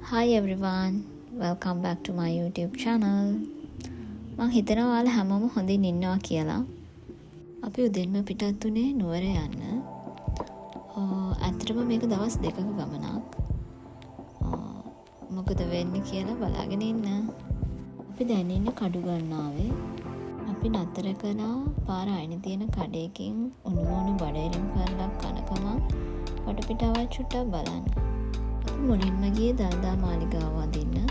Hi everyone, welcome back to my YouTube channel. මං හිතනවා ඔයාලා හැමෝම හොඳින් ඉන්නවා කියලා. අපි උදෙන්ම පිටත් වුණේ නුවර යන්න. ඇත්තටම මේක දවස් දෙකක ගමනක්. මොකද වෙන්නේ කියලා බලාගෙන ඉන්න. අපි දැන් ඉන්නේ කඩුගන්නාවේ. අපි නතර කළා පාර අයිනේ තියෙන කඩේකින් උණු උණු බඩ ඉරිම් කෑල්ලක් කන ගමන් වටපිටාවත් චුට්ටක් බලන්න. අපි මුලින්ම ගියේ දළදා මාලිගාව වඳින්න.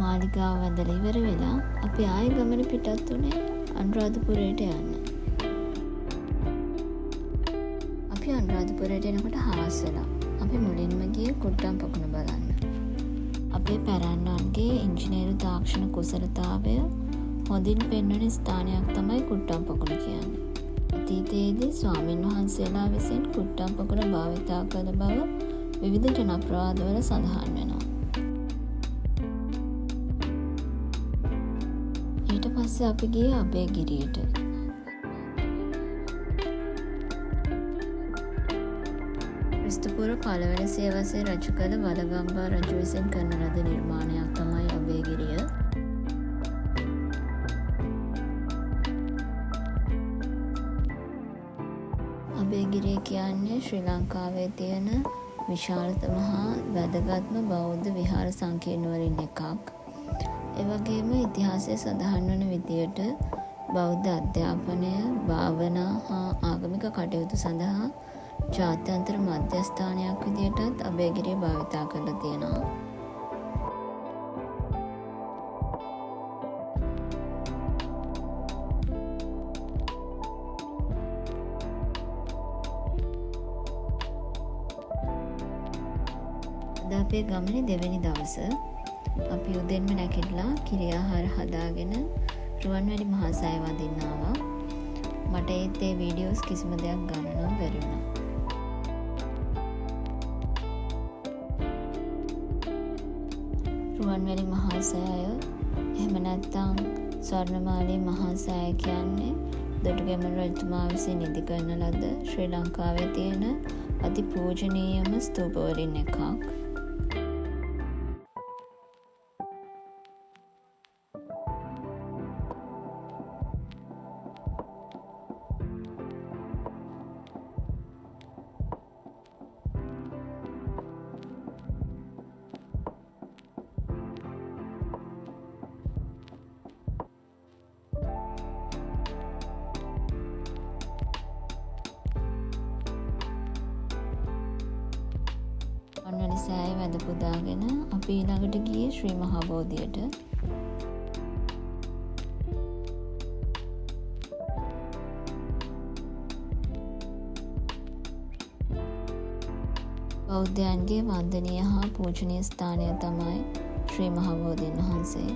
මාලිගාව වැඳලා ඉවර වෙලා අපි ආයෙ ගමන පිටත් වුණේ අනුරාධපුරයට යන්න. අපි අනුරාධපුරයට එනකොට හවස් වෙලා. අපි මුලින්ම ගියේ කුට්ටම් පොකුණ බලන්න. අපේ පැරණන්ගේ ඉංජිනේරු තාක්ෂණ කුසලතාවය හොඳින් පෙන්වන ස්ථානයක් තමයි කුට්ටම් පොකුණ කියන්නේ. අතීතයේදී ස්වාමින් වහන්සේලා විසින් කුට්ටම් පොකුණ භාවිතා කළ බව විවිධ ජනප්‍රවාදවල සඳහන් වෙනවා. ඊට පස්සේ අපි ගියේ අභයගිරියට. ක්‍රිස්තුපූර්ව පළවෙනි සියවසේ රජ කළ වලගම්බා රජු විසින් කරන ලද නිර්මාණයක් තමයි අභයගිරිය. අභයගිරිය කියන්නේ ශ්‍රී ලංකාවේ තියෙන විශාලතම හා වැදගත්ම බෞද්ධ විහාර සංකීර්ණ වලින් එකක්. ඒ වගේම ඉතිහාසයේ සඳහන් වන විදියට බෞද්ධ අධ්‍යාපනය, භාවනා හා ආගමික කටයුතු සඳහා ජාත්‍යන්තර මධ්‍යස්ථානයක් විදියටත් අභයගිරිය භාවිතා කරලා තියෙනවා. අද අපේ ගමනේ දෙවෙනි දවස. අපි උදෙන්ම නැගිටලා කිරි ආහාර හදාගෙන රුවන්වැලි මහා සෑය වඳින්න ආවා. මට ඒත් ඒ වීඩියෝස් කිසිම දෙයක් ගන්න නම් බැරි වුණා. රුවන්වැලි මහා සෑය එහෙම නැත්නම් ස්වර්ණමාලී මහා සෑය කියන්නේ දොටුගැමුණු රජතුමා විසින් ඉදි කරන ලද ශ්‍රී ලංකාවේ තියෙන අති පූජනීයම ස්තූප වලින් එකක්. රුවන්වැලි සෑය වැඳ පුදාගෙන අපි ඊළඟට ගියේ ශ්‍රී මහා බෝධියට. බෞද්ධයන්ගේ වන්දනීය හා පූජනීය ස්ථානය තමයි ශ්‍රී මහා බෝධීන් වහන්සේ.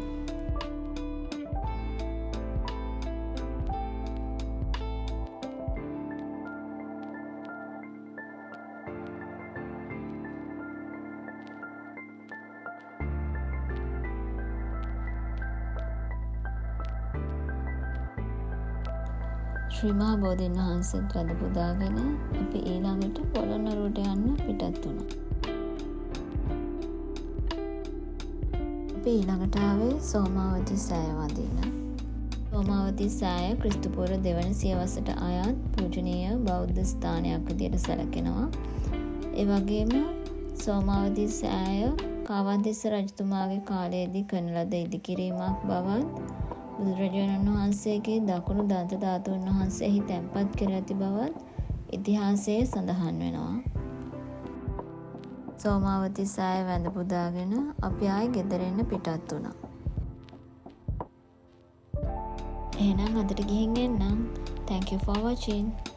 ශ්‍රී මහා බෝධීන් වහන්සේත් වැඳ පුදාගෙන අපි ඊළඟට පොළොන්නරුවට යන්න පිටත් වුණා. අපි ඊළඟට ආවේ සෝමාවති සෑය වඳින්න. සෝමාවති සෑය ක්‍රිස්තුපූර්ව දෙවන සියවසට අයත් පූජනීය බෞද්ධ ස්ථානයක් විදියට සැලකෙනවා. ඒ වගේම සෝමාවති සෑය කාවන්තිස්ස රජතුමාගේ කාලයේදී කරන ලද ඉදිකිරීමක් බවත් බුදුරජාණන් වහන්සේගේ දකුණු දන්ත ධාතුන් වහන්සේහි තැන්පත් කර ඇති බවත් ඉතිහාසයේ සඳහන් වෙනවා. සෝමාවති සෑය වැඳ පුදාගෙන අපි ආයෙ ගෙදර එන්න පිටත් වුණා. එහෙනම් අදට ගිහින් එන්නම්. Thank you for watching.